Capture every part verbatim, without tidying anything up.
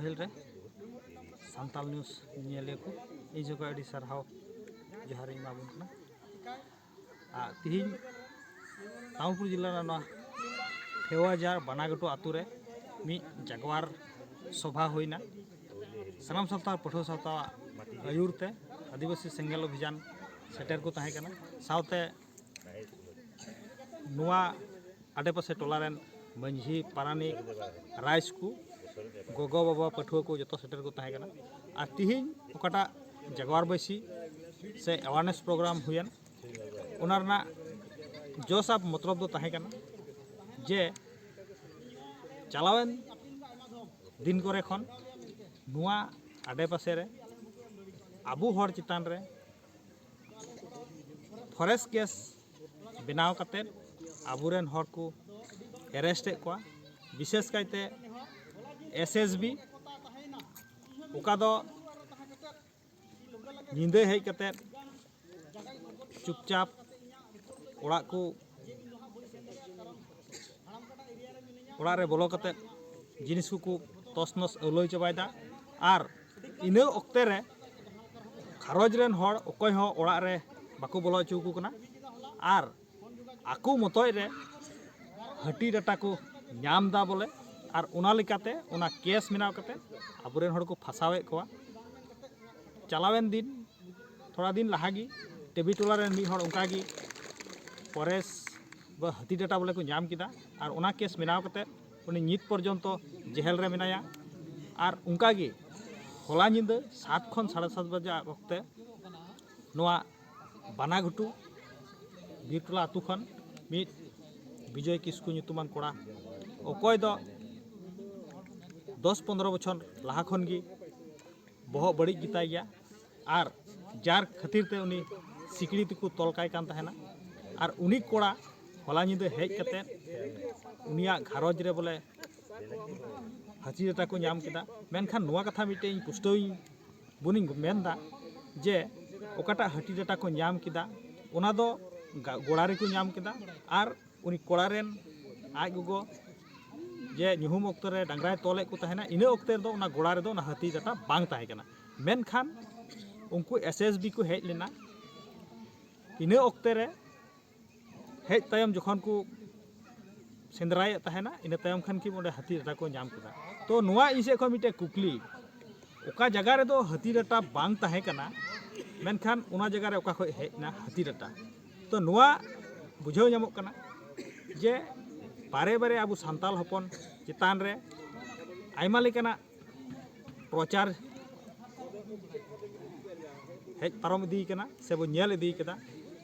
ᱯᱟᱹᱦᱤᱞ ᱨᱮ ᱥᱟᱱᱛᱟᱲ ᱱᱤᱭᱩᱡᱽ ᱧᱮᱞᱤᱭᱟᱹ ᱠᱚ, ᱤᱧ ᱥᱮᱫ ᱠᱷᱚᱱ ᱟᱹᱰᱤ ᱥᱟᱨᱦᱟᱣ ᱡᱚᱦᱟᱨ ᱤᱧ ᱮᱢᱟ ᱵᱚᱱ ᱠᱟᱱᱟ᱾ ᱟᱨ ᱛᱤᱦᱤᱧ ᱛᱟᱢᱩᱞᱯᱩᱨ ᱡᱮᱞᱟ ᱨᱮᱱᱟᱜ ᱱᱚᱣᱟ ᱯᱷᱮᱣᱟᱡᱟᱨ ᱵᱟᱱᱟᱜᱷᱩᱴᱩ ᱟᱛᱳ ᱨᱮ ᱢᱤᱫ ᱡᱟᱜᱽᱣᱟᱨ ᱥᱚᱵᱷᱟ ᱦᱩᱭᱱᱟ᱾ ᱥᱟᱱᱟᱢ ᱥᱟᱱᱛᱟᱲ ᱯᱟᱹᱴᱷᱩᱣᱟᱹ ᱥᱟᱶᱛᱟ ᱟᱹᱭᱩᱨ ᱛᱮ ᱟᱹᱫᱤᱵᱟᱹᱥᱤ ᱥᱮᱸᱜᱮᱞ ᱚᱵᱷᱤᱡᱟᱱ ᱥᱮᱴᱮᱨ ᱠᱚ ᱛᱟᱦᱮᱸ ᱠᱟᱱᱟ, ᱥᱟᱶᱛᱮ ᱱᱚᱣᱟ ᱟᱰᱮᱯᱟᱥᱮ ᱴᱚᱞᱟ ᱨᱮᱱ ᱢᱟᱹᱡᱷᱤ, ᱯᱟᱨᱟᱱᱤᱠ, ᱨᱟᱭᱤᱥ ᱠᱚ, ᱜᱚᱜᱚ ᱵᱟᱵᱟ, ᱯᱟᱹᱴᱷᱩᱣᱟᱹ ᱠᱚ ᱡᱚᱛᱚ ᱥᱮᱴᱮᱨ ᱠᱚ ᱛᱟᱦᱮᱸ ᱠᱟᱱᱟ᱾ ᱟᱨ ᱛᱤᱦᱤᱧ ᱚᱠᱟᱴᱟᱜ ᱡᱟᱜᱽᱣᱟᱨ ᱵᱟᱹᱭᱥᱤ ᱥᱮ ᱮᱣᱟᱨᱱᱮᱥ ᱯᱨᱳᱜᱨᱟᱢ ᱦᱩᱭᱮᱱ, ᱚᱱᱟ ᱨᱮᱱᱟᱜ ᱡᱚᱥ ᱟᱨ ᱢᱚᱛᱞᱚᱵ ᱫᱚ ᱛᱟᱦᱮᱸ ᱠᱟᱱᱟ ᱡᱮ ᱪᱟᱞᱟᱣᱮᱱ ᱫᱤᱱ ᱠᱚᱨᱮ ᱠᱷᱚᱱ ᱱᱚᱣᱟ ᱟᱰᱮᱯᱟᱥᱮ ᱨᱮ ᱟᱵᱚ ᱦᱚᱲ ᱪᱮᱛᱟᱱ ᱨᱮ ᱯᱷᱚᱨᱮᱥᱴ ᱠᱮᱥ ᱵᱮᱱᱟᱣ ᱠᱟᱛᱮᱫ ᱟᱵᱚᱨᱮᱱ ᱦᱚᱲ ᱠᱚ ᱮᱨᱮᱥᱴ ᱮᱫ ᱠᱚᱣᱟ, ᱵᱤᱥᱮᱥ ᱠᱟᱭᱛᱮ ᱮᱥ ᱮᱥ ᱵᱤ, ᱚᱠᱟ ᱫᱚ ᱧᱤᱫᱟᱹ ᱦᱮᱡ ᱠᱟᱛᱮᱫ ᱪᱩᱯᱪᱟᱯ ᱚᱲᱟᱜ ᱠᱚ, ᱚᱲᱟᱜ ᱨᱮ ᱵᱚᱞᱚ ᱠᱟᱛᱮᱫ ᱡᱤᱱᱤᱥ ᱠᱚᱠᱚ ᱛᱚᱥᱱᱚᱥ ᱟᱹᱣᱞᱟᱹᱣ ᱪᱟᱵᱟᱭᱮᱫᱟ᱾ ᱟᱨ ᱤᱱᱟᱹ ᱚᱠᱛᱮ ᱨᱮ ᱜᱷᱟᱨᱚᱸᱡᱽ ᱨᱮᱱ ᱦᱚᱲ ᱚᱠᱚᱭ ᱦᱚᱸ ᱚᱲᱟᱜ ᱨᱮ ᱵᱟᱠᱚ ᱵᱚᱞᱚ ᱦᱚᱪᱚ ᱟᱠᱚ ᱠᱟᱱᱟ᱾ ᱟᱨ ᱟᱠᱚ ᱢᱚᱛᱚᱡ ᱨᱮ ᱦᱟᱹᱴᱤ ᱰᱟᱴᱟ ᱠᱚ ᱧᱟᱢ ᱮᱫᱟ ᱵᱚᱞᱮ, ᱟᱨ ᱚᱱᱟ ᱞᱮᱠᱟᱛᱮ ᱚᱱᱟ ᱠᱮᱥ ᱵᱮᱱᱟᱣ ᱠᱟᱛᱮ ᱟᱵᱚᱨᱮᱱ ᱦᱚᱲ ᱠᱚ ᱯᱷᱟᱸᱥᱟᱣᱮᱫ ᱠᱚᱣᱟ᱾ ᱪᱟᱞᱟᱣᱮᱱ ᱫᱤᱱ, ᱛᱷᱚᱲᱟ ᱫᱤᱱ ᱞᱟᱦᱟ ᱜᱮ ᱴᱮᱵᱤ ᱴᱚᱞᱟ ᱨᱮᱱ ᱢᱤᱫ ᱦᱚᱲ ᱚᱱᱠᱟ ᱜᱮ ᱯᱷᱚᱨᱮᱥᱴ ᱵᱟ ᱦᱟᱹᱛᱤ ᱰᱟᱴᱟ ᱵᱚᱞᱮ ᱠᱚ ᱧᱟᱢ ᱠᱮᱫᱟ, ᱟᱨ ᱚᱱᱟ ᱠᱮᱥ ᱵᱮᱱᱟᱣ ᱠᱟᱛᱮ ᱩᱱᱤ ᱱᱤᱛ ᱯᱚᱨᱡᱚᱱᱛᱚ ᱡᱮᱦᱮᱞ ᱨᱮ ᱢᱮᱱᱟᱭᱟ᱾ ᱟᱨ ᱚᱱᱠᱟ ᱜᱮ ᱦᱚᱞᱟ ᱧᱤᱫᱟᱹ ᱥᱟᱛ ᱠᱷᱚᱱ ᱥᱟᱲᱮ ᱥᱟᱛ ᱵᱟᱡᱟ ᱚᱠᱛᱮ ᱱᱚᱣᱟ ᱵᱟᱱᱟᱜᱷᱩᱴᱩ ᱵᱤᱨᱴᱚᱞᱟ ᱟᱹᱛᱩ ᱠᱷᱚᱱ ᱢᱤᱫ ᱵᱤᱡᱚᱭ ᱠᱤᱥᱠᱩ ᱧᱩᱛᱩᱢᱟᱱ ᱠᱚᱲᱟ, ᱚᱠᱚᱭ ᱫᱚ ᱫᱚᱥ ᱯᱚᱱᱫᱽᱨᱚ ᱵᱚᱪᱷᱚᱨ ᱞᱟᱦᱟ ᱠᱷᱚᱱ ᱜᱮ ᱵᱚᱦᱚᱜ ᱵᱟᱹᱲᱤᱡ ᱜᱮᱛᱟᱭ ᱜᱮᱭᱟ, ᱟᱨ ᱡᱟᱨ ᱠᱷᱟᱹᱛᱤᱨ ᱛᱮ ᱩᱱᱤ ᱥᱤᱠᱲᱤ ᱛᱮᱠᱚ ᱛᱚᱞ ᱠᱟᱭ ᱠᱟᱱ ᱛᱟᱦᱮᱱᱟ᱾ ᱟᱨ ᱩᱱᱤ ᱠᱚᱲᱟ ᱦᱚᱞᱟ ᱧᱤᱫᱟᱹ ᱦᱮᱡ ᱠᱟᱛᱮᱫ ᱩᱱᱤᱭᱟᱜ ᱜᱷᱟᱨᱚᱸᱡᱽ ᱨᱮ ᱵᱚᱞᱮ ᱦᱟᱹᱛᱤ ᱰᱟᱴᱟ ᱠᱚ ᱧᱟᱢ ᱠᱮᱫᱟ᱾ ᱢᱮᱱᱠᱷᱟᱱ ᱱᱚᱣᱟ ᱠᱟᱛᱷᱟ ᱢᱤᱫᱴᱮᱡ ᱤᱧ ᱯᱩᱥᱴᱟᱹᱣ ᱤᱧ ᱵᱚᱱᱤᱧ ᱢᱮᱱᱫᱟ ᱡᱮ ᱚᱠᱟᱴᱟᱜ ᱦᱟᱹᱛᱤ ᱰᱟᱴᱟ ᱠᱚ ᱧᱟᱢ ᱠᱮᱫᱟ, ᱚᱱᱟ ᱫᱚ ᱜᱟ- ᱜᱚᱲᱟ ᱨᱮᱠᱚ ᱧᱟᱢ ᱠᱮᱫᱟ᱾ ᱟᱨ ᱩᱱᱤ ᱠᱚᱲᱟ ᱨᱮᱱ ᱟᱡ ᱜᱚᱜᱚ ᱡᱮ ᱧᱩᱦᱩᱢ ᱚᱠᱛᱚ ᱨᱮ ᱰᱟᱝᱨᱟᱭ ᱛᱚᱞᱮᱫ ᱠᱚ ᱛᱟᱦᱮᱱᱟ, ᱤᱱᱟᱹ ᱚᱠᱛᱮ ᱨᱮᱫᱚ ᱚᱱᱟ ᱜᱚᱲᱟ ᱨᱮᱫᱚ ᱚᱱᱟ ᱦᱟᱹᱛᱤ ᱰᱟᱴᱟ ᱵᱟᱝ ᱛᱟᱦᱮᱸ ᱠᱟᱱᱟ᱾ ᱢᱮᱱᱠᱷᱟᱱ ᱩᱱᱠᱩ ᱮᱥ ᱮᱥ ᱵᱤ ᱠᱚ ᱦᱮᱡ ᱞᱮᱱᱟ, ᱤᱱᱟᱹ ᱚᱠᱛᱮ ᱨᱮ ᱦᱮᱡ ᱛᱟᱭᱚᱢ ᱡᱚᱠᱷᱚᱱ ᱠᱚ ᱥᱮᱸᱫᱽᱨᱟᱭᱮᱫ ᱛᱟᱦᱮᱱᱟ, ᱤᱱᱟᱹ ᱛᱟᱭᱚᱢ ᱠᱷᱟᱱ ᱠᱤ ᱚᱸᱰᱮ ᱦᱟᱹᱛᱤ ᱰᱟᱴᱟ ᱠᱚ ᱧᱟᱢ ᱠᱮᱫᱟ? ᱛᱚ ᱱᱚᱣᱟ ᱤᱧ ᱥᱮᱫ ᱠᱷᱚᱱ ᱢᱤᱫᱴᱮᱱ ᱠᱩᱠᱞᱤ, ᱚᱠᱟ ᱡᱟᱭᱜᱟ ᱨᱮᱫᱚ ᱦᱟᱹᱛᱤ ᱰᱟᱴᱟ ᱵᱟᱝ ᱛᱟᱦᱮᱸ ᱠᱟᱱᱟ, ᱢᱮᱱᱠᱷᱟᱱ ᱚᱱᱟ ᱡᱟᱭᱜᱟ ᱨᱮ ᱚᱠᱟ ᱠᱷᱚᱱ ᱦᱮᱡ ᱮᱱᱟ ᱦᱟᱹᱛᱤ ᱰᱟᱴᱟ? ᱛᱚ ᱱᱚᱣᱟ ᱵᱩᱡᱷᱟᱹᱣ ᱧᱟᱢᱚᱜ ᱠᱟᱱᱟ ᱡᱮ ᱵᱟᱨᱮ ᱵᱟᱨᱮ ᱟᱵᱚ ᱥᱟᱱᱛᱟᱲ ᱦᱚᱯᱚᱱ ᱪᱮᱛᱟᱱ ᱨᱮ ᱟᱭᱢᱟ ᱞᱮᱠᱟᱱᱟᱜ ᱯᱨᱚᱪᱟᱨ ᱦᱮᱡ ᱯᱟᱨᱚᱢ ᱤᱫᱤᱭ ᱠᱟᱱᱟ ᱥᱮ ᱵᱚᱱ ᱧᱮᱞ ᱤᱫᱤᱭ ᱠᱟᱫᱟ᱾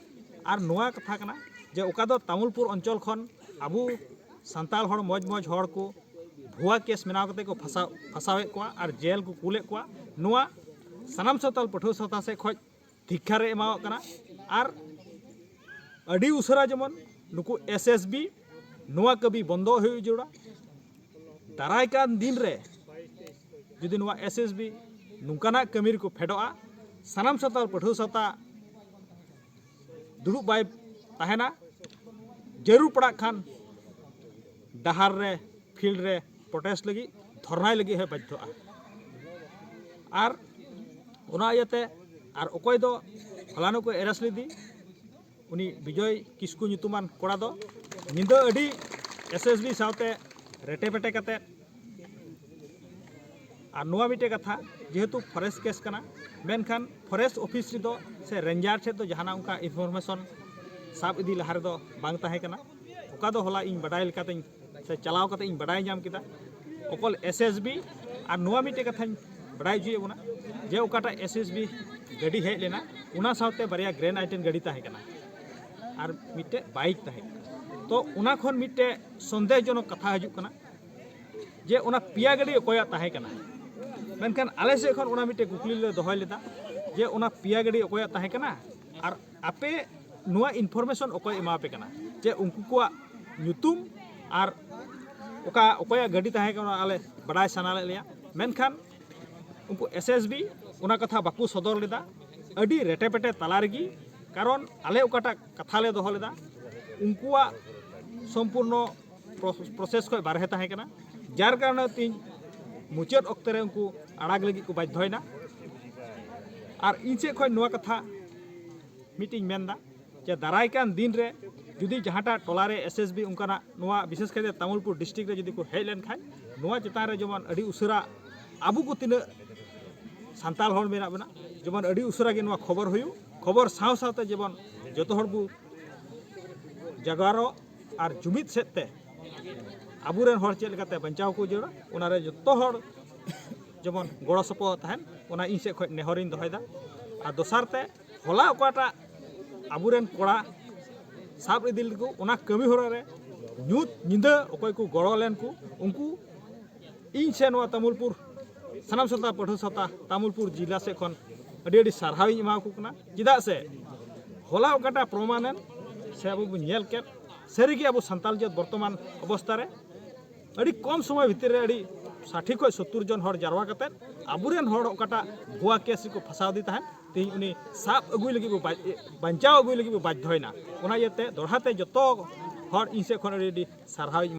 ᱟᱨ ᱱᱚᱣᱟ ᱠᱟᱛᱷᱟ ᱠᱟᱱᱟ ᱡᱮ ᱚᱠᱟ ᱫᱚ ᱛᱟᱢᱩᱞᱯᱩᱨ ᱚᱧᱪᱚᱞ ᱠᱷᱚᱱ ᱟᱵᱚ ᱥᱟᱱᱛᱟᱲ ᱦᱚᱲ ᱢᱚᱡᱽ ᱢᱚᱡᱽ ᱦᱚᱲ ᱠᱚ ᱵᱷᱩᱣᱟ ᱠᱮᱥ ᱵᱮᱱᱟᱣ ᱠᱟᱛᱮ ᱠᱚ ᱯᱷᱟᱸᱥᱟᱣ ᱯᱷᱟᱸᱥᱟᱣᱮᱫ ᱠᱚᱣᱟ ᱟᱨ ᱡᱮᱞ ᱠᱚ ᱠᱩᱞᱮᱫ ᱠᱚᱣᱟ᱾ ᱱᱚᱣᱟ ᱥᱟᱱᱟᱢ ᱥᱟᱱᱛᱟᱲ ᱯᱟᱹᱴᱷᱩᱣᱟᱹ ᱥᱟᱶᱛᱟ ᱥᱮᱫ ᱠᱷᱚᱱ ᱫᱷᱤᱠᱠᱷᱟᱨᱮ ᱮᱢᱟᱣᱟᱜ ᱠᱟᱱᱟ᱾ ᱟᱨ ᱟᱹᱰᱤ ᱩᱥᱟᱹᱨᱟ ᱡᱮᱢᱚᱱ ᱱᱩᱠᱩ ᱮᱥ ᱮᱥ ᱵᱤ ᱱᱚᱣᱟ ᱠᱟᱹᱢᱤ ᱵᱚᱱᱫᱚ ᱦᱩᱭᱩᱜ ᱡᱟᱹᱨᱩᱲᱟ᱾ ᱫᱟᱨᱟᱭ ᱠᱟᱱ ᱫᱤᱱ ᱨᱮ ᱡᱩᱫᱤ ᱱᱚᱣᱟ ᱮᱥ ᱮᱥ ᱵᱤ ᱱᱚᱝᱠᱟᱱᱟᱜ ᱠᱟᱹᱢᱤ ᱨᱮᱠᱚ ᱯᱷᱮᱰᱚᱜᱼᱟ, ᱥᱟᱱᱟᱢ ᱥᱟᱱᱛᱟᱲ ᱯᱟᱹᱴᱷᱩᱣᱟᱹ ᱥᱟᱶᱛᱟ ᱫᱩᱲᱩᱵ ᱵᱟᱭ ᱛᱟᱦᱮᱱᱟ᱾ ᱡᱟᱹᱨᱩᱲ ᱯᱟᱲᱟᱜ ᱠᱷᱟᱱ ᱰᱟᱦᱟᱨ ᱨᱮ, ᱯᱷᱤᱞᱰ ᱨᱮ ᱯᱨᱚᱴᱮᱥᱴ ᱞᱟᱹᱜᱤᱫ, ᱫᱷᱚᱨᱱᱟᱭ ᱞᱟᱹᱜᱤᱫ ᱦᱚᱸᱭ ᱵᱟᱫᱽᱫᱷᱚᱜᱼᱟ᱾ ᱟᱨ ᱚᱱᱟ ᱤᱭᱟᱹᱛᱮ ᱟᱨ ᱚᱠᱚᱭ ᱫᱚ ᱯᱷᱟᱞᱟᱱᱩ ᱠᱚ ᱮᱨᱮᱥᱴ ᱞᱮᱫᱮ, ᱩᱱᱤ ᱵᱤᱡᱚᱭ ᱠᱤᱥᱠᱩ ᱧᱩᱛᱩᱢᱟᱱ ᱠᱚᱲᱟ ᱫᱚ ᱧᱤᱫᱟᱹ ᱟᱹᱰᱤ ᱮᱥ ᱮᱥ ᱵᱤ ᱥᱟᱶᱛᱮ ᱨᱮᱴᱮ ᱯᱮᱴᱮ ᱠᱟᱛᱮ, ᱟᱨ ᱱᱚᱣᱟ ᱢᱤᱫᱴᱮᱡ ᱠᱟᱛᱷᱟ, ᱡᱮᱦᱮᱛᱩ ᱯᱷᱚᱨᱮᱥᱴ ᱠᱮᱥ ᱠᱟᱱᱟ, ᱢᱮᱱᱠᱷᱟᱱ ᱯᱷᱚᱨᱮᱥᱴ ᱚᱯᱷᱤᱥ ᱨᱮᱫᱚ ᱥᱮ ᱨᱮᱧᱡᱟᱨ ᱴᱷᱮᱱ ᱫᱚ ᱡᱟᱦᱟᱱᱟᱜ ᱚᱱᱠᱟ ᱤᱱᱯᱷᱚᱨᱢᱮᱥᱚᱱ ᱥᱟᱵ ᱤᱫᱤ ᱞᱟᱦᱟ ᱨᱮᱫᱚ ᱵᱟᱝ ᱛᱟᱦᱮᱸ ᱠᱟᱱᱟ᱾ ᱚᱠᱟ ᱫᱚ ᱦᱚᱞᱟ ᱤᱧ ᱵᱟᱰᱟᱭ ᱞᱮᱠᱟᱛᱮᱧ ᱥᱮ ᱪᱟᱞᱟᱣ ᱠᱟᱛᱮ ᱤᱧ ᱵᱟᱰᱟᱭ ᱧᱟᱢ ᱠᱮᱫᱟ, ᱚᱠᱚᱞ ᱮᱥ ᱮᱥ ᱵᱤ᱾ ᱟᱨ ᱱᱚᱣᱟ ᱢᱤᱫᱴᱮᱡ ᱠᱟᱛᱷᱟᱧ ᱵᱟᱰᱟᱭ ᱦᱚᱪᱚᱭᱮᱫ ᱵᱚᱱᱟ ᱡᱮ ᱚᱠᱟᱴᱟᱜ ᱮᱥ ᱮᱥ ᱵᱤ ᱜᱟᱹᱰᱤ ᱦᱮᱡ ᱞᱮᱱᱟ, ᱚᱱᱟ ᱥᱟᱶᱛᱮ ᱵᱟᱨᱭᱟ ᱜᱨᱮᱱ ᱟᱭᱴᱮᱢ ᱜᱟᱹᱰᱤ ᱛᱟᱦᱮᱸ ᱠᱟᱱᱟ ᱟᱨ ᱢᱤᱫᱴᱮᱡ ᱵᱟᱭᱤᱠ ᱛᱟᱦᱮᱸ ᱠᱟᱱᱟ᱾ ᱛᱚ ᱚᱱᱟ ᱠᱷᱚᱱ ᱢᱤᱫᱴᱮᱡ ᱥᱚᱱᱫᱮᱦᱡᱚᱱᱚᱠ ᱠᱟᱛᱷᱟ ᱦᱤᱡᱩᱜ ᱠᱟᱱᱟ ᱡᱮ ᱚᱱᱟ ᱯᱮᱭᱟ ᱜᱟᱹᱰᱤ ᱚᱠᱚᱭᱟᱜ ᱛᱟᱦᱮᱸ ᱠᱟᱱᱟ᱾ ᱢᱮᱱᱠᱷᱟᱱ ᱟᱞᱮ ᱥᱮᱫ ᱠᱷᱚᱱ ᱚᱱᱟ ᱢᱤᱫᱴᱮᱡ ᱠᱩᱠᱞᱤ ᱞᱮ ᱫᱚᱦᱚᱭ ᱞᱮᱫᱟ ᱡᱮ ᱚᱱᱟ ᱯᱮᱭᱟ ᱜᱟᱹᱰᱤ ᱚᱠᱚᱭᱟᱜ ᱛᱟᱦᱮᱸ ᱠᱟᱱᱟ ᱟᱨ ᱟᱯᱮ ᱱᱚᱣᱟ ᱤᱱᱯᱷᱚᱨᱢᱮᱥᱚᱱ ᱚᱠᱚᱭ ᱮᱢᱟᱯᱮ ᱠᱟᱱᱟ ᱡᱮ ᱩᱱᱠᱩ ᱠᱚᱣᱟᱜ ᱧᱩᱛᱩᱢ ᱟᱨ ᱚᱠᱟ ᱚᱠᱚᱭᱟᱜ ᱜᱟᱹᱰᱤ ᱛᱟᱦᱮᱸ ᱠᱟᱱᱟ, ᱟᱞᱮ ᱵᱟᱰᱟᱭ ᱥᱟᱱᱟ ᱞᱮᱫ ᱞᱮᱭᱟ᱾ ᱢᱮᱱᱠᱷᱟᱱ ᱩᱱᱠᱩ ᱮᱥ ᱮᱥ ᱵᱤ ᱚᱱᱟ ᱠᱟᱛᱷᱟ ᱵᱟᱠᱚ ᱥᱚᱫᱚᱨ ᱞᱮᱫᱟ, ᱟᱹᱰᱤ ᱨᱮᱴᱮ ᱯᱮᱴᱮ ᱛᱟᱞᱟ ᱨᱮᱜᱮ᱾ ᱠᱟᱨᱚᱱ ᱟᱞᱮ ᱚᱠᱟᱴᱟᱜ ᱠᱟᱛᱷᱟ ᱞᱮ ᱫᱚᱦᱚ ᱞᱮᱫᱟ, ᱩᱱᱠᱩᱣᱟᱜ ᱥᱚᱢᱯᱩᱨᱱᱚ ᱯᱨᱚᱥᱮᱥ ᱠᱷᱚᱱ ᱵᱟᱨᱦᱮ ᱛᱟᱦᱮᱸ ᱠᱟᱱᱟ, ᱡᱟᱨ ᱠᱟᱨᱚᱱᱮ ᱛᱮᱦᱮᱧ ᱢᱩᱪᱟᱹᱫ ᱚᱠᱛᱮ ᱨᱮ ᱩᱱᱠᱩ ᱟᱲᱟᱜ ᱞᱟᱹᱜᱤᱫ ᱠᱚ ᱵᱟᱫᱽᱫᱷᱚᱭᱮᱱᱟ᱾ ᱟᱨ ᱤᱧ ᱥᱮᱫ ᱠᱷᱚᱱ ᱱᱚᱣᱟ ᱠᱟᱛᱷᱟ ᱢᱤᱫᱴᱤᱧ ᱢᱮᱱᱫᱟ, ᱡᱮ ᱫᱟᱨᱟᱭ ᱠᱟᱱ ᱫᱤᱱ ᱨᱮ ᱡᱩᱫᱤ ᱡᱟᱦᱟᱸᱴᱟᱜ ᱴᱚᱞᱟ ᱨᱮ ᱮᱥ ᱮᱥ ᱵᱤ ᱚᱱᱠᱟᱱᱟᱜ, ᱱᱚᱣᱟ ᱵᱤᱥᱮᱥ ᱠᱟᱭᱛᱮ ᱛᱟᱢᱩᱞᱯᱩᱨ ᱰᱤᱥᱴᱨᱤᱠᱴ ᱨᱮ ᱡᱩᱫᱤ ᱠᱚ ᱦᱮᱡ ᱞᱮᱱᱠᱷᱟᱱ, ᱱᱚᱣᱟ ᱪᱮᱛᱟᱱ ᱨᱮ ᱡᱮᱢᱚᱱ ᱟᱹᱰᱤ ᱩᱥᱟᱹᱨᱟ ᱟᱵᱚ ᱠᱚ ᱛᱤᱱᱟᱹᱜ ᱥᱟᱱᱛᱟᱲ ᱦᱚᱲ ᱢᱮᱱᱟᱜ ᱵᱚᱱᱟ, ᱡᱮᱢᱚᱱ ᱟᱹᱰᱤ ᱩᱥᱟᱹᱨᱟ ᱜᱮ ᱱᱚᱣᱟ ᱠᱷᱚᱵᱚᱨ ᱦᱩᱭᱩᱜ, ᱠᱷᱚᱵᱚᱨ ᱥᱟᱶ ᱥᱟᱶᱛᱮ ᱡᱮᱢᱚᱱ ᱡᱚᱛᱚ ᱦᱚᱲ ᱵᱚ ᱡᱟᱜᱟᱨᱚᱜ ᱟᱨ ᱡᱩᱢᱤᱫ ᱥᱮᱫ ᱛᱮ ᱟᱵᱚᱨᱮᱱ ᱦᱚᱲ ᱪᱮᱫ ᱞᱮᱠᱟᱛᱮ ᱵᱟᱧᱪᱟᱣ ᱠᱚ ᱡᱟᱹᱨᱩᱲᱟ, ᱚᱱᱟᱨᱮ ᱡᱚᱛᱚ ᱦᱚᱲ ᱡᱮᱢᱚᱱ ᱜᱚᱲᱚ ᱥᱚᱯᱚᱦᱚᱫ ᱛᱟᱦᱮᱱ, ᱚᱱᱟ ᱤᱧ ᱥᱮᱫ ᱠᱷᱚᱱ ᱱᱮᱦᱚᱨᱤᱧ ᱫᱚᱦᱚᱭᱮᱫᱟ᱾ ᱟᱨ ᱫᱚᱥᱟᱨ ᱛᱮ, ᱦᱚᱞᱟ ᱚᱠᱟᱴᱟᱜ ᱟᱵᱚᱨᱮᱱ ᱠᱚᱲᱟ ᱥᱟᱵ ᱤᱫᱤ ᱞᱮᱫ ᱠᱚ, ᱚᱱᱟ ᱠᱟᱹᱢᱤ ᱦᱚᱨᱟ ᱨᱮ ᱧᱩᱛ ᱧᱤᱫᱟᱹ ᱚᱠᱚᱭ ᱠᱚ ᱜᱚᱲᱚ ᱞᱮᱱ ᱠᱚ, ᱩᱱᱠᱩ ᱤᱧ ᱥᱮ ᱱᱚᱣᱟ ᱛᱟᱢᱩᱞᱯᱩᱨ ᱥᱟᱱᱟᱢ ᱥᱟᱶᱛᱟ, ᱯᱟᱹᱴᱷᱩᱣᱟᱹ ᱥᱟᱶᱛᱟ, ᱛᱟᱢᱩᱞᱯᱩᱨ ᱡᱮᱞᱟ ᱥᱮᱫ ᱠᱷᱚᱱ ᱟᱹᱰᱤ ᱟᱹᱰᱤ ᱥᱟᱨᱦᱟᱣᱤᱧ ᱮᱢᱟ ᱠᱚ ᱠᱟᱱᱟ᱾ ᱪᱮᱫᱟᱜ ᱥᱮ ᱦᱚᱞᱟ ᱚᱠᱟᱴᱟᱜ ᱯᱨᱚᱢᱟᱱᱮᱱ ᱥᱮ ᱟᱵᱚ ᱵᱚᱱ ᱧᱮᱞ ᱠᱮᱫ, ᱥᱟᱹᱨᱤᱜᱮ ᱟᱵᱚ ᱥᱟᱱᱛᱟᱲ ᱡᱟᱹᱛ ᱵᱚᱨᱛᱚᱢᱟᱱ ᱚᱵᱚᱥᱛᱟ ᱨᱮ ᱟᱹᱰᱤ ᱠᱚᱢ ᱥᱚᱢᱚᱭ ᱵᱷᱤᱛᱤᱨ ᱨᱮ ᱟᱹᱰᱤ ᱥᱟᱴᱷᱤ ᱠᱷᱚᱱ ᱥᱚᱛᱛᱚᱨ ᱡᱚᱱ ᱦᱚᱲ ᱡᱟᱨᱣᱟ ᱠᱟᱛᱮᱫ ᱟᱵᱚᱨᱮᱱ ᱦᱚᱲ ᱚᱠᱟᱴᱟᱜ ᱵᱷᱩᱣᱟ ᱠᱮᱥ ᱨᱮᱠᱚ ᱯᱷᱟᱸᱥᱟᱣ ᱤᱫᱤ ᱛᱟᱦᱮᱸᱫ, ᱛᱮᱦᱮᱧ ᱩᱱᱤ ᱥᱟᱵ ᱟᱹᱜᱩᱭ ᱞᱟᱹᱜᱤᱫ ᱵᱚ ᱵᱟᱡ-, ᱵᱟᱧᱪᱟᱣ ᱟᱹᱜᱩᱭ ᱞᱟᱹᱜᱤᱫ ᱵᱚ ᱵᱟᱫᱽᱫᱷᱚᱭᱮᱱᱟ᱾ ᱚᱱᱟ ᱤᱭᱟᱹᱛᱮ ᱫᱚᱦᱲᱟ ᱛᱮ ᱡᱚᱛᱚ ᱦᱚᱲ ᱤᱧ ᱥᱮᱫ ᱠᱷᱚᱱ ᱟᱹᱰᱤ ᱟᱹᱰᱤ ᱥᱟᱨᱦᱟᱣᱤᱧ